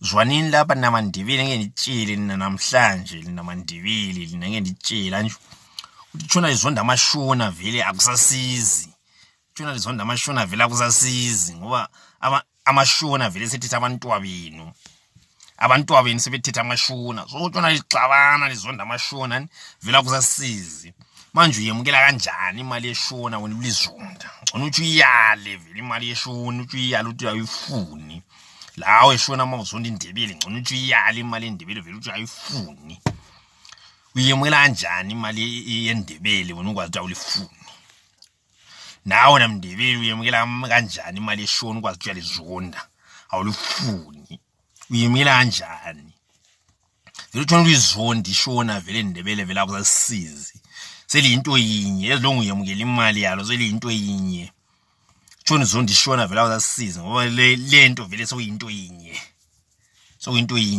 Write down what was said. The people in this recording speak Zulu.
Zwanini lapha namaNdebele, ngeke nditshele nina namhlanje, lina maNdebele lina, ngeke nditshela nje ukuthi tshona lizonda amaShona vele akusasizi. Tshona lizonda amaShona vele akusasizi, ngoba amaShona vele sethethe abantwabenu, abantwabenu sebethethe amaShona. So tshona lixabana lizonda amaShona vele akusasizi. Manje uyemukela kanjani imali yeShona wena ulizonda? Ngcono uthi uyale vele imali yeShona, uthi uyale, uthi ayifuni lawe Shona. Uma uzonda iNdebele, ngcono uthi uyale imali yeNdebele vele, uthi ayifuni. Uyemukela kanjani imali yeNdebele wena ukwazi ukuthi awulifuni? Nawe namNdebele, uyemukela kanjani imali yeShona ukwazi ukuthi uyalizonda, awulifuni? Uyemukela kanjani vele? Uthona uyizondi iShona vele, iNdebele vele akusasizi, seliyinto yinye. As long uyemukela imali yalo, seliyinto yinye. Tshona uzonda iShona vele akusasizi, ngoba le lento vele sokuyinto yinye, sokuyinto yinye.